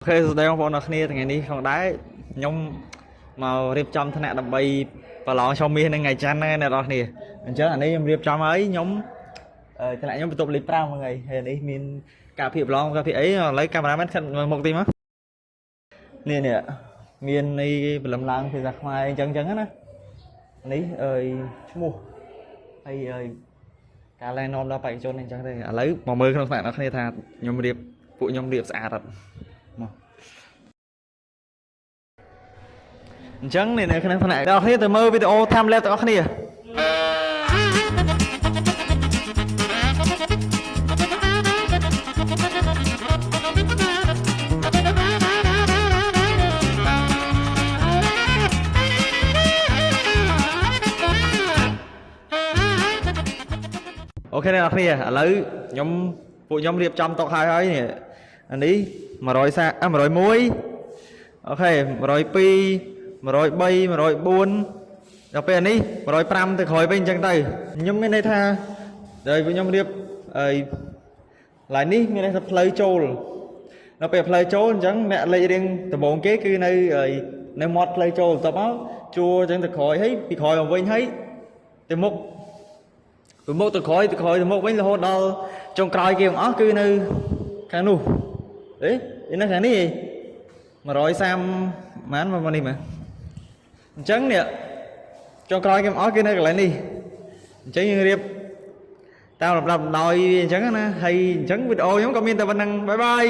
OK សួស្តីបងប្អូនអរគ្នាថ្ងៃនេះផងដែរខ្ញុំមករៀបចំថ្នាក់ដើម្បីប្រឡងឆមាសនៅថ្ងៃច័ន្ទហ្នឹងអ្នកនរគ្នាអញ្ចឹងអានេះខ្ញុំរៀបចំហើយខ្ញុំថ្នាក់ខ្ញុំបន្ទប់លេខ5ហ្នឹងហើយហើយនេះមានការភាគប្រឡងការភាគអីឥឡូវកាមេរ៉ាមែនខិតមកមុខទីមកនេះនេះមាននៃព្រលឹមឡើងភាសាខ្មែរអញ្ចឹងអញ្ចឹងណានេះអើយឈ្មោះហើយអើយការណែនាំដល់បេក្ខជនអញ្ចឹងទៅឥឡូវមកមើលក្នុងថ្នាក់អ្នកគ្នាថាខ្ញុំរៀបពួកខ្ញុំរៀបស្អាតអត់មក អញ្ចឹងនេះនៅក្នុងថ្នាក់អ្នកនរគ្នាទៅមើលវីដេអូ time lapse ទាំងអស់គ្នា OK អ្នកនរគ្នាឥឡូវខ្ញុំពួកខ្ញុំរៀបចំតុហើយហើយនេះអានេះ100សាអ101 OK 102 103 104ដល់ពេលអានេះ105ទៅក្រោយវិញអញ្ចឹងទៅខ្ញុំមានន័យថាដល់ពួកខ្ញុំរៀបអីកន្លែងនេះមានន័យថាផ្លូវចូលដល់ពេលផ្លូវចូលអញ្ចឹងអ្នកលេខរៀងដំបូងគេគឺនៅអីនៅមាត់ផ្លូវចូលបន្ទាប់មកជួរអញ្ចឹងទៅក្រោយហើយពីក្រោយមកវិញហើយទៅមុខ ពីមុខទៅក្រោយទៅក្រោយទៅមុខវិញរហូតដល់ចុងក្រោយគេទាំងអស់គឺនៅខាងនោះអេនៅខាងនេះ130ម៉ានមកនេះមើលអញ្ចឹងនេះចុងក្រោយគេទាំងអស់គឺនៅកន្លែងនេះអញ្ចឹងយើងរៀបតាមលំដាប់លំដោយវាអញ្ចឹងណាហើយអញ្ចឹងវីដេអូខ្ញុំក៏មានតែប៉ុណ្្នឹង bye bye.